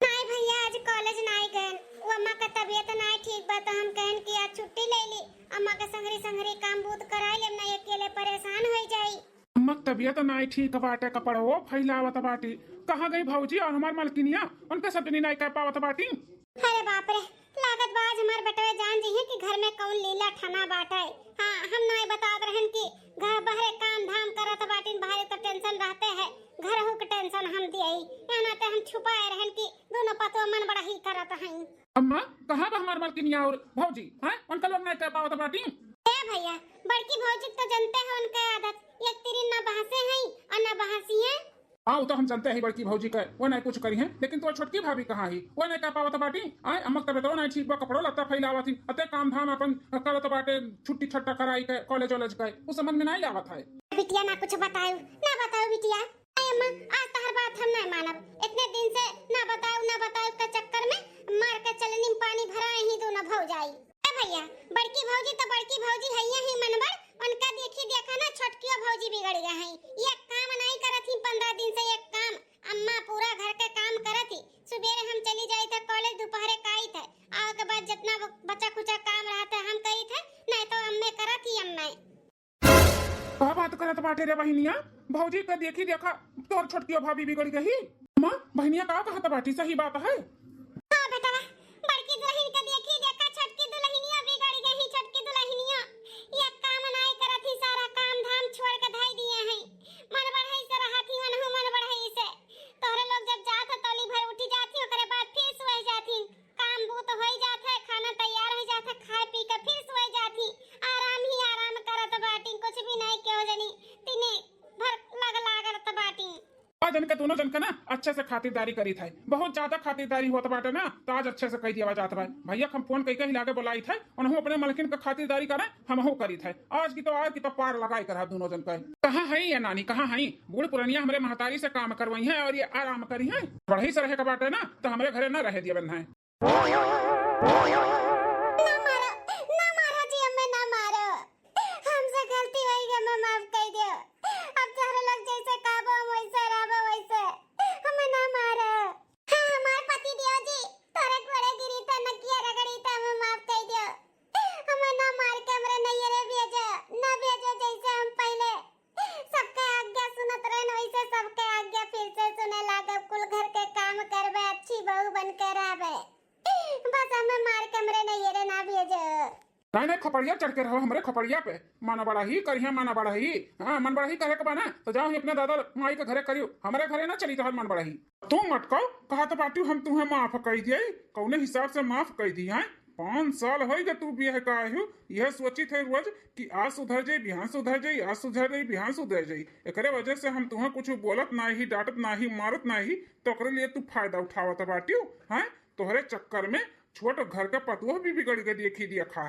नाई भैया, आज कॉलेज नाई गएन। वो अम्मा का तबीयत नाई ठीक बा, तो हम कहन कि आज छुट्टी ले ली। अम्मा के संगरी संगरी काम बूत कराई लेम, नाई अकेले परेशान होई जाई। अम्मा के तबीयत नाई ठीक बाटे, कपड़वो फैलावत बाटी। कहाँ गई भौजी और हमार मलकिनिया? उनके सब जनी नाई कह पावत बाटी। अरे बाप रे, लागत बा आज हमार बेटवे जान जइहे कि घर में कौन लीला ठना बाटे। हाँ, हम नाई बतावत रहन कि घर बहरे काम धाम करत बाटिन, बहरे तो टेंशन रहते है, घरहू के टेंशन हम दिए। यहाँ नाते हम छुपाए रहन कि दोनों पतोह मन बड़ा ही करत हईं। अम्मा, कहाँ बा हमार मलकिनिया और भौजी? हाँ, उनका लोग नाई कह पावत बाटी। ए भैया, बड़की भौजी तो जनते हो उनके आदत, एक तिरी ना बहसे हईं और ना बहसी हैं। हाँ, वो तो हम जनते ही बड़की भौजी के, वो नाई कुछ करी हैं, लेकिन तोर छोटकी भाभी कहाँ ही? वो नाई कह पावत बाटी। आय, अम्मा के तबीयत नाई ठीक बा, कपड़ो लत्ता फैलावत ही, अते काम धाम अपन करत बाटे, छुट्टी छट्टा कराई के, कॉलेज वॉलेज के, वो समझ में नाई आवत है। बिटिया ना कुछ बतायो, ना बतायो बिटिया। अरे अम्मा, आज तहर बात हम नहीं मानब। इतने दिन से ना बताओ, ना बताओ के चक्कर में मार के चलनी पानी भरा ही दोनों भौजाई। ए भैया, बड़की भौजी तो बड़की भौजी है ही मनबड़, उनका देखी देखा ना छोटकियो भौजी बिगड़ गए हैं। ये काम नहीं करत ही पंद्रह दिन से, बाटे रे बहिनिया, भौजी के देखी देखा तोर छोटकियो भाभी बिगड़ गई। माँ, बहिनिया का कहत बाटी, सही बात है। हाँ बेटवा, बड़की दुलहिन के देखी देखा छोटकी दुलहिनिया बिगड़ गई। छोटकी दुलहिनिया एक काम नाई करत ही, सारा काम धाम छोड़ के धई दिए हैं। मन बढ़ई से रहत ही, मनहु मन बढ़ई से। तोहरे लोग जब जात ह तौली भर उठी जात ही, ओकरे बाद फिर सोए जात ही। काम बूत होई जात है, खाना तैयार होई जात है, खाए पी के फिर सोए जात ही। आराम ही आराम करत बाटी, कुछ भी नहीं केहू जनी तिने भर लग लागत बाटी। आज इनके दोनों जन के ना अच्छे से खातिरदारी करी थे, बहुत ज्यादा खातिरदारी होत बाटे ना, तो आज अच्छे से कह दिया जात बा। भैया हम फोन कई कहीं लागे बुलाई थे, उन्हों अपने मलकिन के खातिरदारी करे, हमहू करी थे। आज की तो आज की तो पार लगाई करा दोनों जन के। कहाँ है ये नानी, कहाँ है? बूढ़ पुरनिया हमरे महतारी से काम करवाई है और ये आराम करी है। बढ़ई से रहे के बाटे ना, तो हमरे घरे ना रहे दिया बन है। ना मारो, ना मारो जी, हमें ना मारो। हमसे गलती होई गई, हमें माफ कर दियो। अब तोहरे लोग जैसे कहबो, हम वैसे रहबो, वैसे। हमें ना मारो। हाँ, हमार पति देव जी, तोरे गोड़े गिरी त नकिया रगड़ी त हमें माफ कर दियो। हमें ना मार के हमरे नैहरे भेजो, ना भेजो जैसे हम पहले सबके आज्ञा सुनत रहन, वैसे सबके आज्ञा फिर से सुने लागब। कुल घर के काम करबे, अच्छी बहू बन के रहबे। बस हमें मार के हमरे नैहरे ना भेजो। नहीं, नहीं, खपड़िया चढ़ के रहो हमरे खपड़िया पे। मन बढ़ई करिहे, मन बढ़ई। हाँ, मन बढ़ई करे के बा ना, तो जाओ ही अपने दादा माई के घरे करियो, हमरे घरे ना चली तोहर मन बढ़ई। तू मटकाओ, कहा तो बाटी हम तुम्हें माफ कर दिए, कौने हिसाब से माफ कर दी है? पाँच साल होई गए तू बियाह का आयु, यह सोचित है रोज कि आज सुधर जाई, बिहान सुधर जाई, आज सुधर जाई, बिहान सुधर जाई। एकरे वजह से हम तुहें कुछ बोलत नाही, डांटत नाही, मारत नाही, तो ओकरे लिए तू फायदा उठावत बाटियो, हैं? तोहरे चक्कर में छोट घर के पतोह भी बिगड़ के देखी देखा।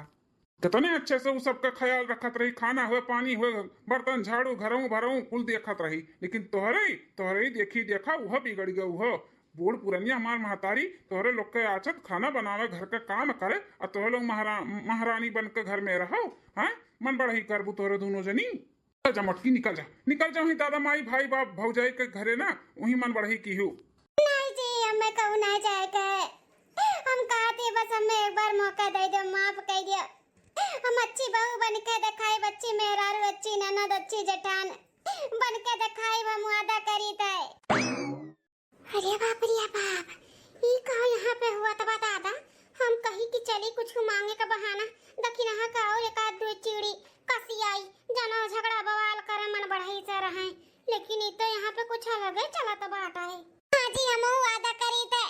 कितने अच्छे से उ सबका ख्याल रखत रही, खाना हुए, पानी हुए, बर्तन, झाड़ू, घरऊ भरऊ कुल देखत रही, लेकिन तोहरे, तोहरे ही देखी देखा उह बिगड़ गए। उह बूढ़ पुरनिया हमार महतारी तोहरे लोग के आछत खाना बनावे, घर के काम करे, और तोहरे लोग महारा-, महारानी बन के घर में रहो, हैं? मन बढ़ई करबू तोहरे दोनों जनी। निकल जा मोटकी, निकल जा, निकल जा वहीं दादा माई भाई बाप भौजाई के घरे ना, वहीं मन बढ़ई की हूँ। नहीं जी, हमें कहूँ ना जाए के। हम कहती बस हमें एक बार मौका दे दो, माफ कर दियो। हम अच्छी बहू बन के दिखाई, अच्छी मेहरारू, अच्छी ननद, अच्छी जेठान बन के दिखाई, हम वादा करी थे। अरे बाप रे बाप, ई का यहाँ पे हुआ त बा दादा? हम कही कि चली कुछ मांगे का बहाना, दखिनहा का और एक आध दो चूड़ी कसी आई, जाना झगड़ा बवाल करे मन बढ़ई से रहे, लेकिन ई तो यहाँ पे कुछ अलगे चलत बाटे। हाँ जी, हमहू वादा करी थे,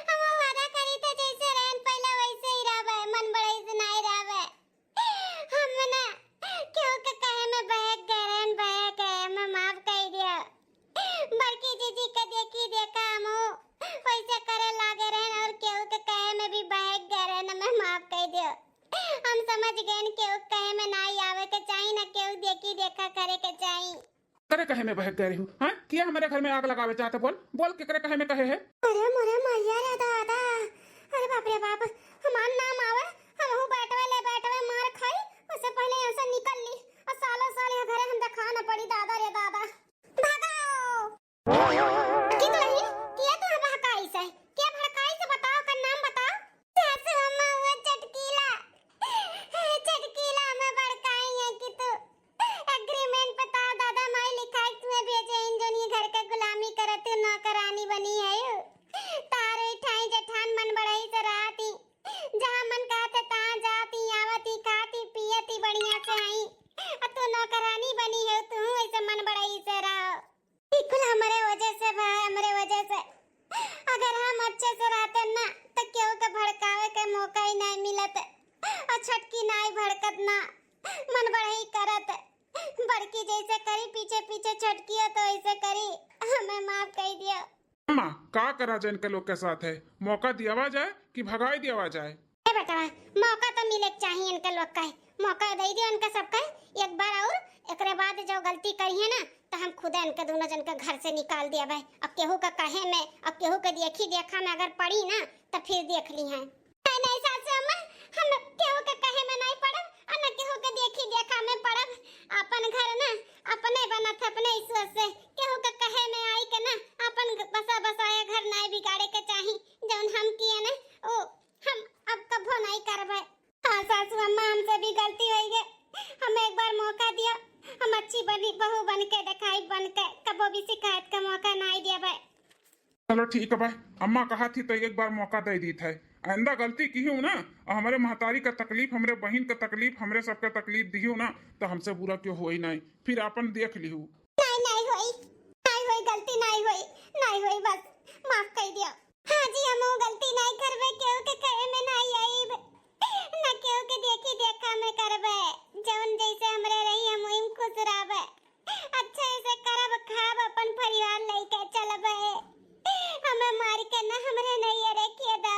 हमहू वादा करी थे, जैसे रहन पहले वैसे ही रहबे, मन बढ़ई से नाई रहबे। हम ना केहू के कहे में बहक गए रहन, बहक गए, हमें माफ कर दियो। बड़की जीजी के देखी देखा हमहू वैसे करे लागे रहन और केहू के कहे में भी बहक गए रहन, हमें माफ कर दियो। हम समझ गए केहू के कहे में नाई आवे के चाही, ना केहू देखी देखा करे के चाही। केकरे कहे में बहक गए रहू, हाँ? किया हमारे घर में आग लगावे चाहते? बोल, बोल, केकरे कहे में कहे है? अरे मोरे मैया रे दादा, अरे बाप रे बाप, हमार नाम आवे, हमहू बैठवे ले बैठवे मार खाई, उससे पहले यहाँ से निकल ली, और सालों साल यह घरे हम देखा न पड़ी, दादा रे दादा। भागो। की दुलहिन, किया तू बहकाई से? किया भड़काई से बताओ, का नाम बताओ? सासू अम्मा, वो चटकीला, चटकीला में भड़काई है कि तू एग्रीमेंट पे तार दादा माई लिखाई तुम्हें भेजे, इन जोनी घर के गुलामी करत तू नौकरानी बनी है। तार ठाई जेठान मन बढ़ई से रहती, जहाँ मन कहते तहाँ जाती, आवती, खाती, पियती बढ़िया से आई। आ तू नौकरानी बनी है, तू ऐसे मन बढ़ई से रहो। ई कुल हमरे वजह से भाई, हमरे वजह से। अगर हम अच्छे से रहते ना, तो केहू के भड़कावे के मौका ही नहीं मिलत। और छोटकी नाई भड़कत ना, मन बढ़ई करत। बड़की जैसे करी, पीछे पीछे छोटकियो तो ऐसे करी। हमें माफ कर दियो। अम्मा, का करा जाए इनके लोग के साथ है? मौका दियावा जाए कि भगाई दियावा जाए? ए बेटवा, मौका तो मिले के चाहिए इनके लोग का, मौका दे दियो इनके सबके एक बार और। एकरे बाद जो गलती करी है ना, तो हम खुदे इनके दोनों जन के घर से निकाल दियाबे। अब केहू के कहे में, अब केहू के देखी देखा में अगर पड़ी ना, तो फिर देख ली है। नहीं, नहीं सासू अम्मा, हम केहू के कहे में नहीं पड़ब, और न केहू के देखी देखा में पड़ब। अपन घर ना अपने बनत, अपने ईश्वर से, केहू के कहे में आई के ना अपन बसा बसाया घर नहीं बिगाड़े के चाही। जौन हम किए ना, ओ हम अब कभो नहीं करबे। हाँ सासू अम्मा, हमसे भी गलती होई गए, हमें एक बार मौका दियो, हम अच्छी बनी बहू तो ठीक बा, अम्मा कहा थी तो एक बार मौका दे दीत है। आइंदा गलती किहू ना, और हमरे महतारी का तकलीफ, हमरे बहिन का तकलीफ, हमरे सबके तकलीफ दिहू ना, तो हमसे बुरा क्यों होई नहीं, फिर आपन देख लिहू। नहीं, नहीं होई, नहीं होई, गलती नहीं होई, नहीं होई, बस माफ कर दियो। हाँ जी, हम वो गलती नहीं करबे, केहू के कहे में नहीं आईब, न केहू के देखी देखा में करबे। जौन जैसे हमरे रही, हम वही में खुश रहबे। अच्छे से करब, खाब, अपन परिवार लेके चलबे। हमें मार के ना हमरे नैहरे के दो।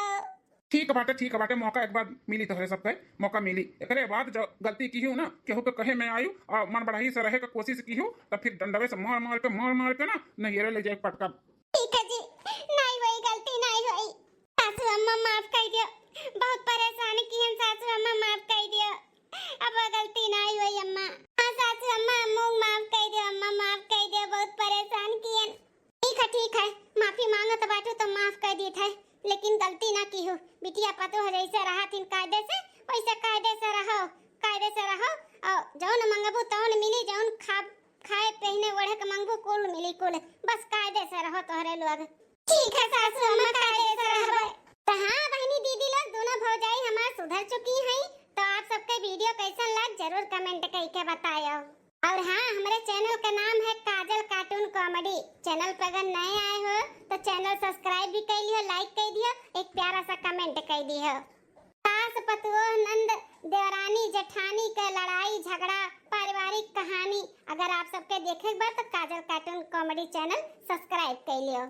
ठीक बाटे, ठीक बाटे, मौका एक बार मिली तोहरे सबके, मौका मिली। एकरे बाद जो गलती किहू ना, केहू के कहे में आयु और मन बढ़ाई से रहे के कोशिश किहू, तो फिर डंडवे से मार मार के, मार मार के ना नैहरे ले जाए पटका। ठीक है जी, नहीं होई गलती, नहीं होई। सासू अम्मा माफ कर दियो, बहुत परेशान किहन, सासू अम्मा माफ कर दियो, अब वो गलती नहीं होई अम्मा। हाँ सासू अम्मा, अम्मू माफ कर दियो, अम्मा माफ कर दियो, बहुत परेशान किहन। ठीक है, ठीक है, माफी मांगत बाटू तो माफ कर दीत है, लेकिन गलती ना किहू। बिटिया पतोह जैसे रहत हिन कायदे से, वैसे कायदे से रहो, कायदे से रहो। और जौन मंगबू तौन मिली, जौन खा खाए पहने ओढ़े के मंगबू कुल मिली कुल, बस कायदे से रहो तोहरे लोग। ठीक है सासू अम्मा, कायदे से रहबे। तो हाँ बहिनी दीदी लोग, दोनों भौजाई हमार सुधर चुकी हैं, तो आप सबके वीडियो कैसन लग जरूर कमेंट करके बतायो। और हाँ, हमारे चैनल का नाम है काजल कार्टून कॉमेडी। चैनल पर अगर नए आए हो तो चैनल सब्सक्राइब भी कर लियो, लाइक कर दियो, एक प्यारा सा कमेंट कर दियो। सास पतोह नंद देवरानी जेठानी के लड़ाई झगड़ा पारिवारिक कहानी अगर आप सबके देखे के बा तो काजल कार्टून कॉमेडी चैनल सब्सक्राइब कर लियो।